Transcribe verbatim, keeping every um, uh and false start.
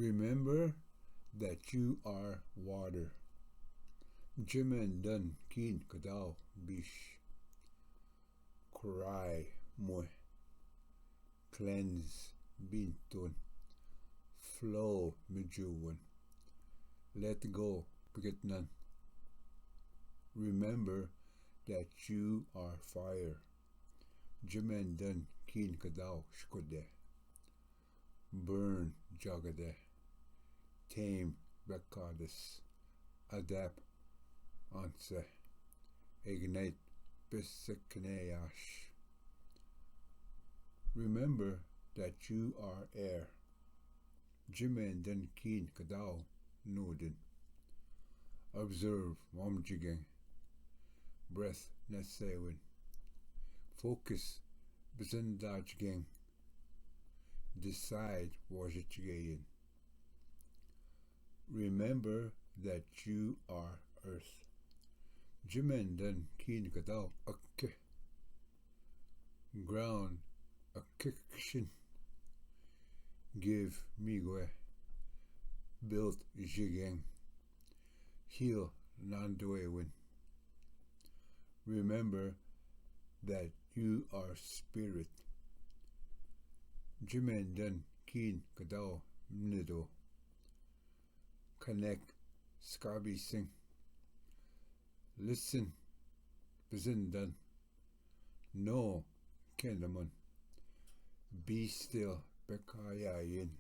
Remember that you are water. Jimin dan kin kadao bish. Cry mue. Cleanse bintun. Flow mijuwan. Let go pikitnan. Remember that you are fire. Jimin dan kin kadao shkude. Burn jagade. Tame bekades. Adapt anse. Ignite pisikneyash. Remember that you are air. Jimin dan kin kadao nudin. Observe wam jigen. Breath nesewin. Focus bizendajgen. Decide wajichigeyin. Remember that you are earth. Jimin dan kin kadao akke. Ground akke kshin. Give migwe. Build jigen. Heal nandwewin. Remember that you are spirit. Jimin dan kin kadao mnido. Connect skabi sing. Listen bizindan. Know kendamun. Be still bekayayin.